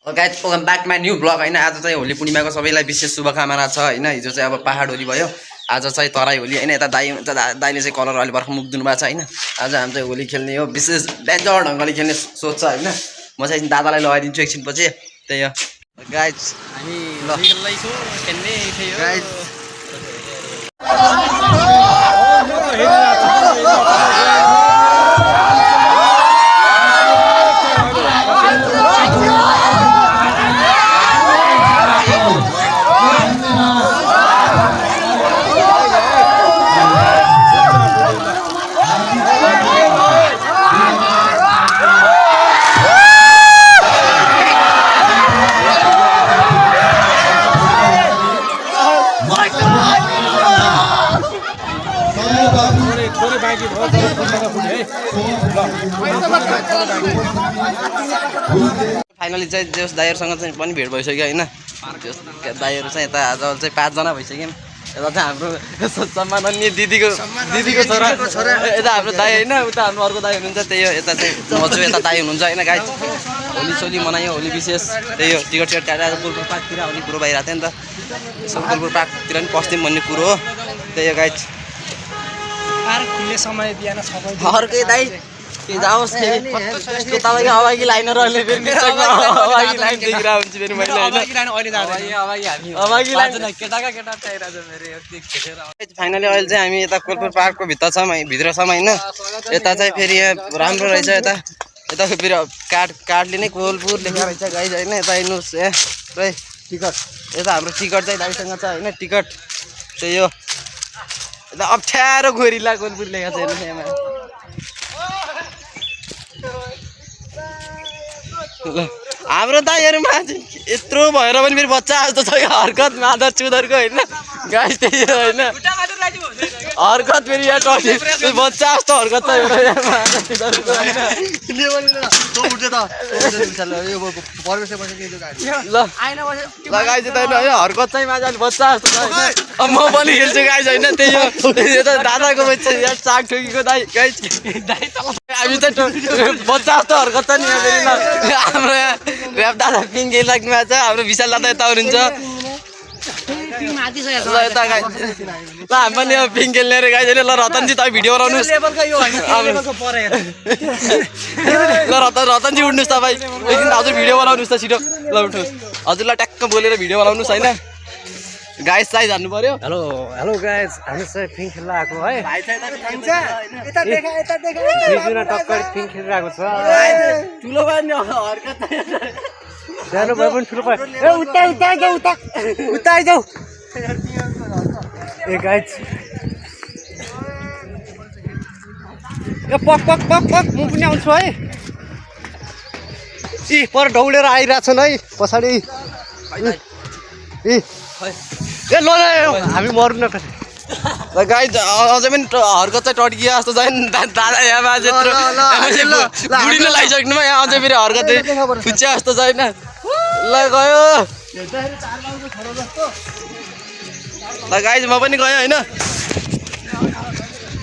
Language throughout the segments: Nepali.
Guys welcome back my new blog होइन। आज चाहिँ होली पूर्णिमाको सबैलाई विशेष शुभकामना छ होइन। हिजो चाहिँ अब पहाड होली भयो, आज चाहिँ तराई होली होइन। यता दाई हुन्छ, दाइले चाहिँ कलर अहिले भर्खर मुख दिनु भएको छ होइन। आज हामी चाहिँ होली खेल्ने हो, विशेष डेन्जर ढङ्गले खेल्ने सोच छ होइन। म चाहिँ दादालाई लगाइदिन्छु एकछिन पछि। त्यही हो गाइज, हामी फाइनली चाहिँ जोस दाइहरूसँग चाहिँ पनि भेट भइसक्यो होइन। जोस दाइहरू चाहिँ यता आज चाहिँ 5 जना भइसक्यौँ। यता चाहिँ हाम्रो सम्माननीय दिदीको छोरा यता हाम्रो दाइ होइन, उता हाम्रो अर्को दाइ हुनुहुन्छ। त्यही हो, यता चाहिँ मजु यता दाइ हुनुहुन्छ होइन। गाइज होली सोली मनायो, होली विशेष त्यही हो। टिकट सिकट काटेर कुलपुर पार्कतिर आउने कुरो भइरहेको थियो नि त। यसो कुलपुर पार्कतिर पनि पस्दिउँ भन्ने कुरो हो। त्यही हो गाइज, खुल्ने समय बिहान 6 बजे अर्कै दाइ जाओस् तपाईँको अभागी लाइनहरूले फेरि अभागी लाइन देखिरहेको हुन्छ फेरि मैले होइन। फाइनली अहिले चाहिँ हामी यता कोलपुर पार्कको भित्र छौँ होइन। यता चाहिँ फेरि यहाँ राम्रो रहेछ। यता फेरि कार्डले नै कोलपुर लेखेको रहेछ गाइज होइन। यता हेर्नुहोस् यहाँ टिकट, यता हाम्रो टिकट चाहिँ दाइसँग छ होइन। टिकट त्यही हो, यता अप्ठ्यारो गोरिला कोलपुर लेखेको छ हेर्नुहोस् यहाँ। हाम्रो दाइहरूमा यत्रो भएर पनि फेरि बच्चा जस्तो छ हरकत मादर चुदरको होइन। गाइस त्यही हो होइन, हरकत फेरि यहाँ टर्ने बच्चा जस्तो हरकत छ गाइस। हरकत चाहिँ मान्छे बच्चा जस्तो छ होइन। अब म पनि खेल्छु गाइस होइन। त्यही हो, यो त दादाको बच्चा यहाँ चाक ठोकीको दाइ गाइस। हामी चाहिँ बच्चा जस्तो हरकत छ नि यहाँ फेरि। हाम्रो यहाँ ऱ्याप दादा पिङ खेलिराख्नु भएको छ, हाम्रो विशाल दादा यता हुनुहुन्छ। ल यता गाइस, ल हामी पनि अब पिङ खेल्ने अरे गाइस। ल रतनजी तपाईँ भिडियो बनाउनुहोस्। ल रतनजी उठ्नुहोस् तपाईँ, एकदिन हजुर भिडियो बनाउनुहोस् त छिटो। ल उठ्नुहोस् हजुरलाई ट्याक्क बोलेर भिडियो बनाउनुहोस् होइन। गाइस साइज हान्नु पर्यो। हेलो गाइस, हामी चाहिँ पिङ खेल्न आएको है। टक्कर पिङ खेलेर आएको छ। ठुलो भयो नि हरकत, सानो भए पनि ठुलो भयो। उता आइजाऊ। ए गाइस, ए पक पक पक पक म पनि आउँछु है। ए पर दौडेर आइरहेछन् है पछाडि। ए ल हामी मर्नु न। गाइस अझै पनि हरकत चाहिँ टड्किया जस्तो छैन दादा यहाँ बाजे बुढी नै लगाइसक्नु भयो। यहाँ अझै फेरि हरकत फुच्चा जस्तो छैन। ल गयो ल गाइस, म पनि गएँ होइन।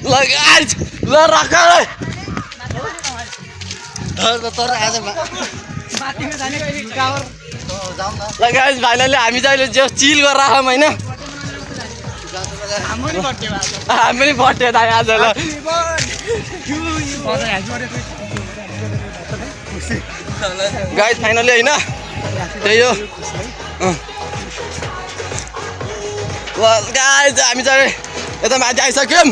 ल गाइस ल राख ल गाइस। फाइनली हामी चाहिँ जो चिल गरेर आयौँ होइन। हामी पनि बर्थडे दाइ आज। ल गाइस फाइनली होइन, त्यही हो। ल गाइस हामी चाहिँ यता माथि आइसक्यौँ।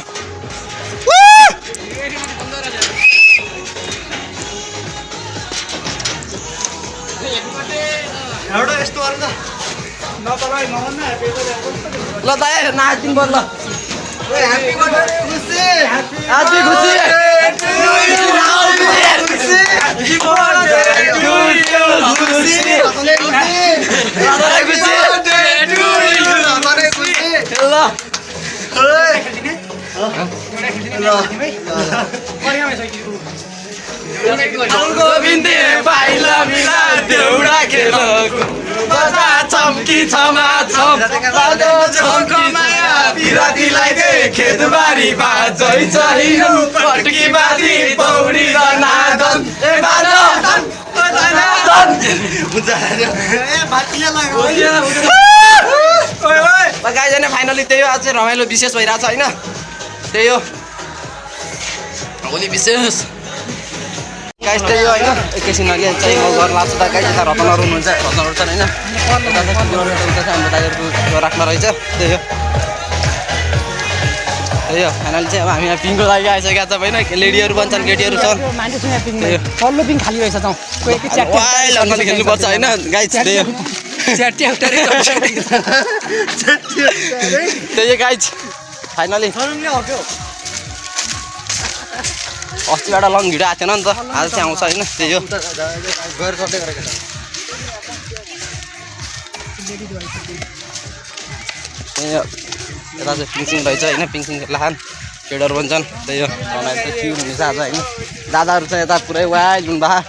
ल दाइ नाच्दिनु पर्छ। ल ह्यापी खुसी गोविन्दे पाइला मिला देउडा खेल बजा चम्की छमा छम बादो छम्की माया बिरातीलाई दे खेतबारीमा जै चाहियो पटकी बारी पौडी र नादन ए बादन गाइज होइन फाइनली त्यही हो आज चाहिँ रमाइलो विशेष भइरहेछ होइन त्यही हो भोलि विशेष गाइज त्यही हो होइन एकैछिन अघि चाहिँ म घर लाग्छु त गाइज यता रतनहरू हुनुहुन्छ रतनहरू छन् होइन यता चाहिँ हाम्रो दाइहरूको राख्न रहेछ त्यही हो त्यही हो फाइनली चाहिँ अब हामी यहाँ पिङको लागि आइसकेका छौँ होइन लेडीहरू पनि छन् केटीहरू छन् पल्लो पिङ खाली रहेछ जाउँ वाइल्ड अन्नाले खेल्नुपर्छ होइन गाइज त्यही हो त्यही हो गाइज फाइनली अस्तिबाट लङ भिडियो आएको थिएन नि त आज चाहिँ आउँछ होइन त्यही हो त्यही हो यता चाहिँ पिङसिङ रहेछ होइन पिङसिङ लाखान केटाहरू पनि छन् त्यही हो बनाएर चाहिँ क्यु हुनेछ आज होइन दादाहरू चाहिँ यता पुरै वाइल्ड हुनु भए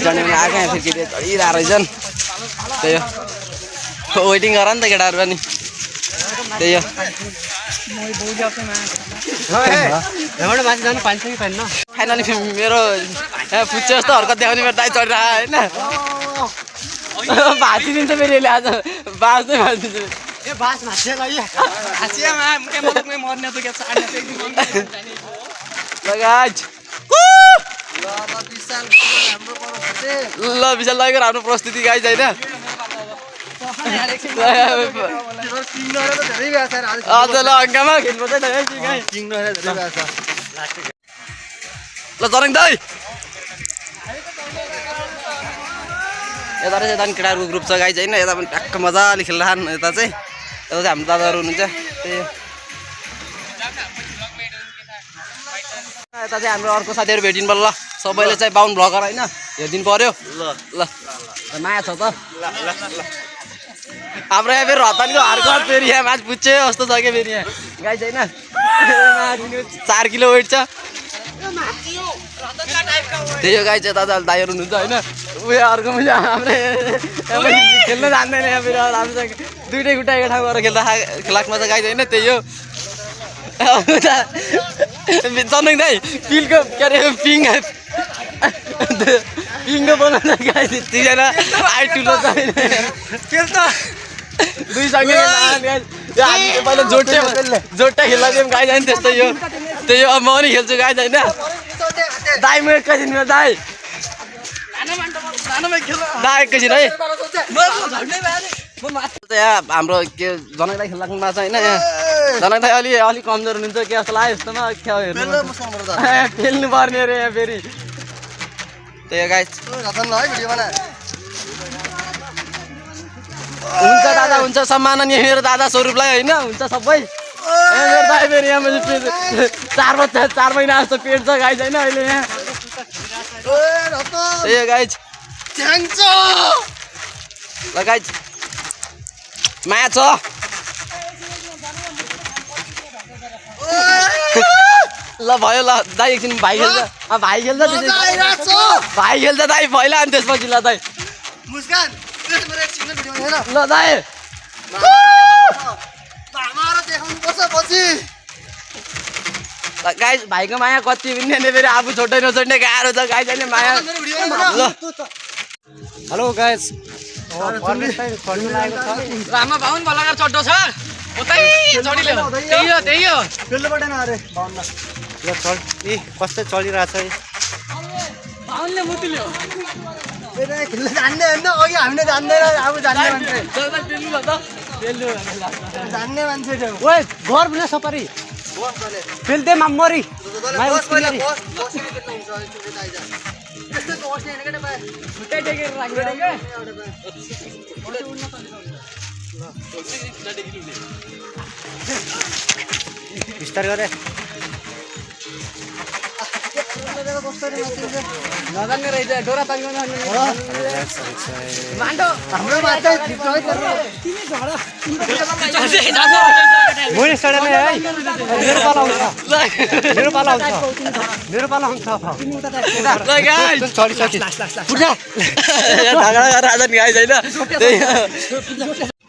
जने पनि आएको फेरि केटी चढिरहेको रहेछन् त्यही हो वेटिङ गर नि त केटाहरू पनि त्यही हो फाइनली मेरो पुच्चे जस्तो हर्कत देखाउने मेरो दाइ चढिरहेको होइन भाँची दिन्छ फेरि यसले आज बाँच्दै भाँचिदिन्छ ल विशाल दाइको राम्रो प्रस्तुति गाइज होइन अझ ल अङ्कामा खेल्नुपर्छ ल जरङ दाइ यता चाहिँ यता पनि केटाहरूको ग्रुप छ गाइज होइन यता पनि ट्याक्क मजाले खेल्न खान् यता चाहिँ हाम्रो दादाहरू हुनुहुन्छ त्यही यता चाहिँ हाम्रो अर्को साथीहरू भेटिनु पर्यो ल सबैले चाहिँ बाहुन भ्लगर होइन हेरिदिनु पर्यो ल माया छ त हाम्रो यहाँ फेरि रतनको हारको फेरि यहाँ माथि पुच्छे जस्तो छ क्या फेरि यहाँ गाई छैन 4 किलो वेट छ त्यही हो गाई चाहिँ दादा दाइहरू हुनुहुन्छ होइन उयो अर्को मैले हाम्रो खेल्न जान्दैन यहाँ फेरि हामीसँग दुइटै खुट्टा एक ठाउँ गएर खेलाक्मा त गाई छैन त्यही हो चन्दन दाइ पिलको के अरे पिङको बनाउँछ गाई दुईजना आइ ठुलो छ दुईसँगै पहिला जोड्टा खेल्दा थियौँ गाई जाने त्यस्तै हो त्यही हो अब म पनि खेल्छु गाई होइन दाइ म एकैछिन दाइ एकैछिन है यहाँ हाम्रो के जनक दाइ खेल्नु भएको छ होइन यहाँ जनक दाइ अलिक कमजोर हुनुहुन्छ के जस्तो लाग्यो यस्तोमा क्या हेर्नु खेल्नु पर्ने अरे यहाँ फेरि त्यही गाई हुन्छ दादा हुन्छ सम्माननीय मेरो दादा स्वरूपलाई होइन हुन्छ सबै मेरो दाइ फेरि यहाँ मैले 4 महिना जस्तो पेट छ गाई छैन अहिले यहाँ ए गाई ल गाई माया छ ल भयो ल दाइ एकछिन भाइ खेल्छ भाइ खेल्छ दाइ पहिला अनि त्यसपछि ल दाइ ल दाइ गाई भाइको माया कति पनि फेरि आफू छोड्दै नछोड्ने गाह्रो छ गाई छैन माया ल हेलो गाइस रामा बाहुन भलागार चड्डो छ उतै चढिले त्यही हो कस्तो चलिरहेछ बाहुनले मुतिल्यो खेल्न जान्ने होइन अघि हामीले जान्दैन अब जान्ने मान्छे जान्ने मान्छे ओए घर बुझ्न सपरी खेल्दै मामरी बिस्तार गरे नजान्ने रहेछ डोरा तान्नु मान्डो हाम्रो मात्रै मैले सडने है मेरो पाला हुन्छ झगडा गरेर आज गाई छैन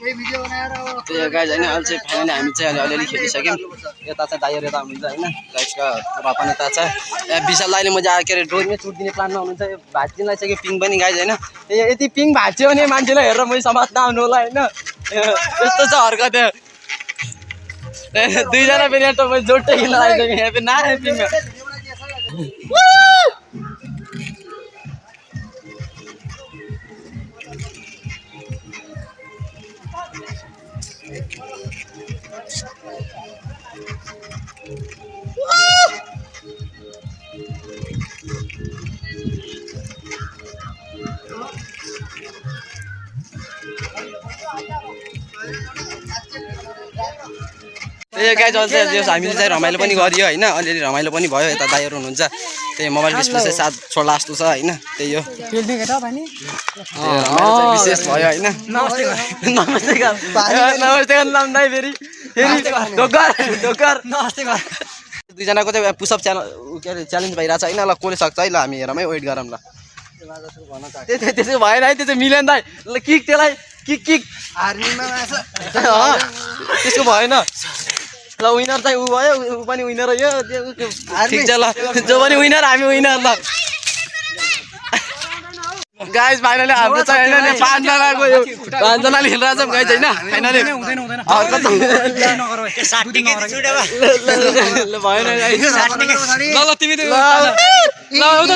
त्यही गाइज होइन अहिले चाहिँ फाइनली हामी चाहिँ अलिअलि खेलिसक्यौँ यता चाहिँ दाइहरू यता हुनुहुन्छ होइन गाइजको र पनि यता छ विशाल दाइले म चाहिँ के अरे डोरमै छुट दिने प्लानमा हुनुहुन्छ यो भाँचिनलाई चाहिँ पिङ पनि गाइज होइन यति पिङ भाँच्यो भने मान्छेलाई हेरेर मैले समाज नआउनु होला होइन यस्तो छ हर्कत दुईजना फेरि त मैले जोड्दै खेल्न आइसकेँ यहाँ फेरि नआए पिङमा त्यही गाइज अहिले हामीले चाहिँ रमाइलो पनि गरियो होइन अलिअलि रमाइलो पनि भयो यता दाइहरू हुनुहुन्छ त्यही मोबाइल डिस्प्ले चाहिँ 7 छोड्ला जस्तो छ होइन त्यही हो विशेष भयो होइन नमस्ते नाम दाइ फेरि दुईजनाको चाहिँ पुसअप के अरे च्यालेन्ज भइरहेछ होइन ल कसले सक्छ है ल हामी हेरौँ है वेट गरौँ ल त्यसो भएन है त्यो चाहिँ मिलेन दाइ ल किक त्यसलाई किक त्यसको भएन ल विनर चाहिँ ऊ भयो ऊ पनि विनर हो यो ठिक छ ल जो पनि विनर हामी विनर ल गाइज फाइनली हाम्रो चाहिँ होइन पाँचजनाले खेलिरहेको छौँ गाइज होइन फाइनली ल भएन ल तिमी हुन्न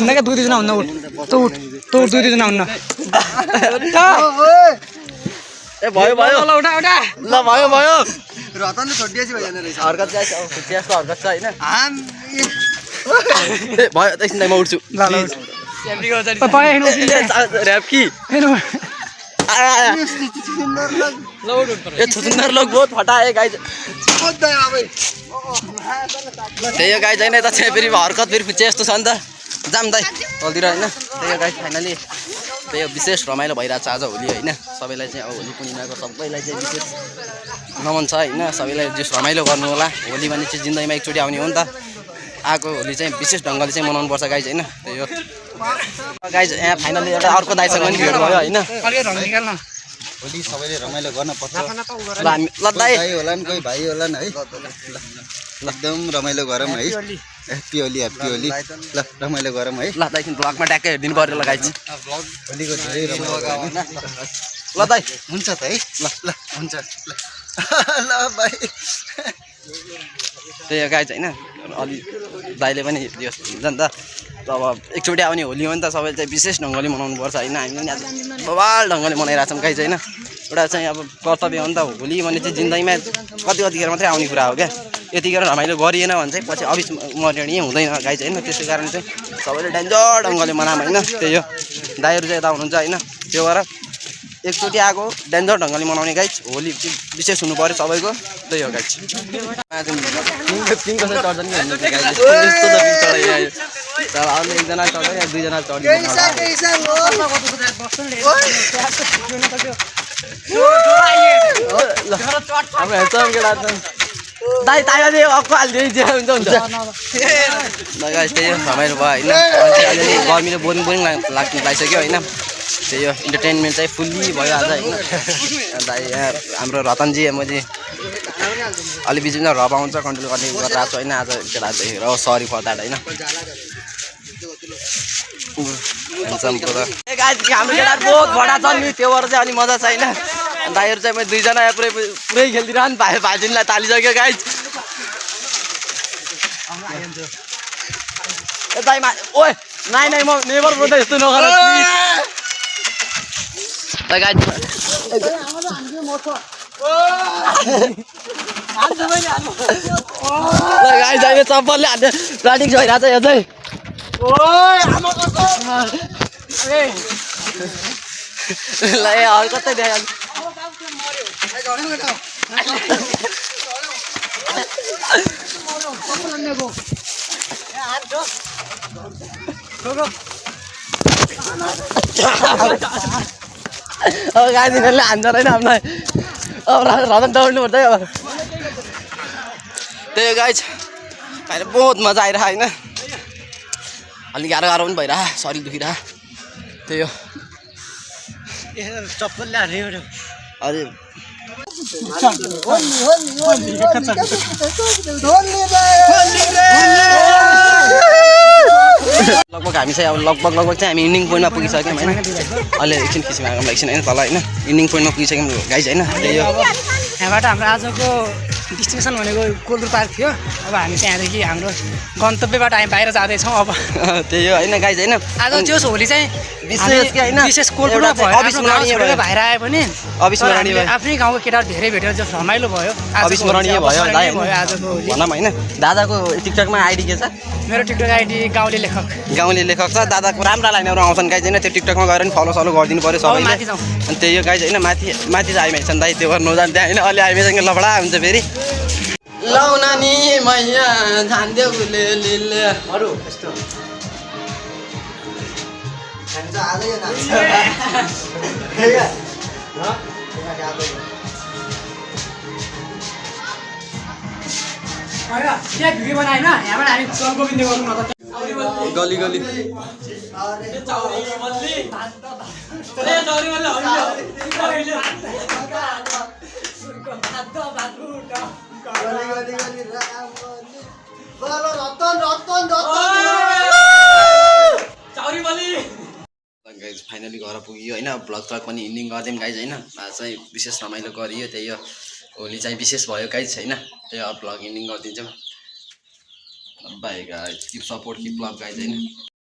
क्या 2-2 जना हुन्न तँ उठ 2-2 जना हुन्न ए भयो भयो ल उठा ल भयो रतनले छोडिएपछि भइजाने रहेछ हरकत चाहिँ त्यसको हरकत छ होइन भयो एकछिन म उठ्छु ऱ्याप कि सुन्दर लोग बहुत फटाए गाइज त्यही हो गाइज होइन यता चाहिँ फेरि हरकत फेरि फुच्चे जस्तो छ नि त जाम दाइ हल्तिर होइन त्यही हो गाइज फाइनली त्यही हो विशेष रमाइलो भइरहेको छ आज होली होइन सबैलाई चाहिँ अब होली पूर्णिमाको सबैलाई चाहिँ विशेष नमन छ होइन सबैलाई जस रमाइलो गर्नु होला होली भने चाहिँ जिन्दगीमा एकचोटि आउने हो नि त आएको होली चाहिँ विशेष ढङ्गले चाहिँ मनाउनु पर्छ गाइज होइन त्यही हो गाइज यहाँ फाइनली एउटा अर्को दाइसँग पनि भेट भयो होइन होली सबैले रमाइलो गर्न पर्छ ल दाइ होला नि कोही भाइ होला नि है एकदम रमाइलो गरौँ है ह्याप्पी होली ल रमाइलो गरौँ है ल दाइ ब्लगमा ट्याक्कै हेरिदिनु पऱ्यो ल गाइज होलीको धेरै रमाइलो ल दाइ हुन्छ त है ल हुन्छ ल भाइ त्यही हो गाइज होइन अलि दाइले पनि यो हुन्छ नि त अब एकचोटि आउने होली हो नि त सबैले चाहिँ विशेष ढङ्गले मनाउनु पर्छ होइन हामीले पनि आज बवाल ढङ्गले मनाइरहेको छौँ गाइज होइन एउटा चाहिँ अब कर्तव्य हो नि त होली भने चाहिँ जिन्दगीमा कतिखेर मात्रै आउने कुरा हो क्या यतिखेर रमाइलो गरिएन भने चाहिँ पछि अविस्मरणीय हुँदैन गाइज होइन त्यसै कारण चाहिँ सबैले डेन्जर ढङ्गले मनाऊँ होइन त्यही हो दाइहरू चाहिँ यता हुनुहुन्छ होइन त्यो भएर एकचोटि आएको डेन्जर ढङ्गले मनाउने गाइज होली चाहिँ विशेष हुनु पऱ्यो सबैको त्यही हो गाइज पिङको चाहिँ चढ्छ नि हेर्नु यस्तो त पिङ चढाइरहेको तर अरू एकजना चढ्छ या दुईजना चढ्छ हाम्रो हेर्छौँ केटा दाइ ताइले अक्को हालिदियो जे हुन्छ ल गाइज त्यही हो रमाइलो भयो होइन अलिअलि गर्मीले बोरिङ लागिसक्यो होइन त्यही हो इन्टरटेनमेन्ट चाहिँ फुल्ली भयो आज होइन दाइ यहाँ हाम्रो रतनजी म चाहिँ अलि बिचमा रब आउँछ कन्ट्रोल गर्ने गरिरहेको छु होइन आज केटा देखेर सरी फर द्याट होइन हाम्रो केटा बहुत बडा छ नि त्यो भएर चाहिँ अलि मजा छ होइन दाइहरू चाहिँ मैले दुईजना यहाँ पुरै खेलिदिरहनु भाइजिनलाई तालिसक्यो गाइज ए दाइ ओए नाइ म नेभर बोल्दा यस्तो नगर गाइज अहिले चप्पलले हान्थ्यो प्लास्टिक भइरहेको छ यो चाहिँ ल ए हल्कतै देखा अब गाई दिनेले हान्छ रहेन हामीलाई अब रतन दौड्नु पर्छ अब त्यही गाइज अहिले बहुत मजा आइरह होइन अलिक गाह्रो पनि भइरह शरीर दुखिरह त्यही हो चप्पल ल्याएर अरे लगभग हामी चाहिँ अब लगभग चाहिँ हामी इन्डिङ पोइन्टमा पुगिसक्यौँ होइन अहिले एकछिन खिच्नु आएको एकछिन होइन तल होइन इन्डिङ पोइन्टमा पुगिसक्यौँ गाइज होइन त्यही हो यहाँबाट हाम्रो आजको डेस्टिनेसन भनेको कोल्डु पार्क थियो अब हामी त्यहाँदेखि हाम्रो गन्तव्यबाट हामी बाहिर जाँदैछौँ अब त्यही हो होइन गाइज होइन आज त्यो होली चाहिँ विशेष के होइन विशेष कोल्डुमा भयो अविस्मरणीय भयो बाहिर आए पनि अविस्मरणीय भयो आफ्नै गाउँको केटाहरू धेरै भेटेर जो रमाइलो भयो अविस्मरणीय भयो दाइ आजको होली भनौँ होइन दादाको टिकटकमा आइडी के छ मेरो टिकटक आइडी गाउँले लेखक छ दादाको राम्रा लाइनहरू आउँछन् गाइज होइन त्यो टिकटकमा गएर नि फलो सलो गरिदिनु पऱ्यो सबैले अनि त्यही हो गाइज होइन माथि चाहिँ आइमाइछन् दाइ त्यो गर्नु जान्छ होइन अलि आइमाइसँग लफडा हुन्छ फेरि लौ नानी मैया झान्देऊ लिलेहरू यस्तो भिडियो बनाएन यहाँबाट हामी गोविन्द गरौँ न त गली गली गाइज फाइनली घर पुग्यो होइन ब्लग ट्रक पनि इन्डिङ गरिदिउँ गाइज होइन चाहिँ विशेष रमाइलो गरियो त्यही हो होली चाहिँ विशेष भयो गाइज होइन त्यही हो ब्लग इन्डिङ गरिदिन्छौँ by guys keep support keep love guys होइन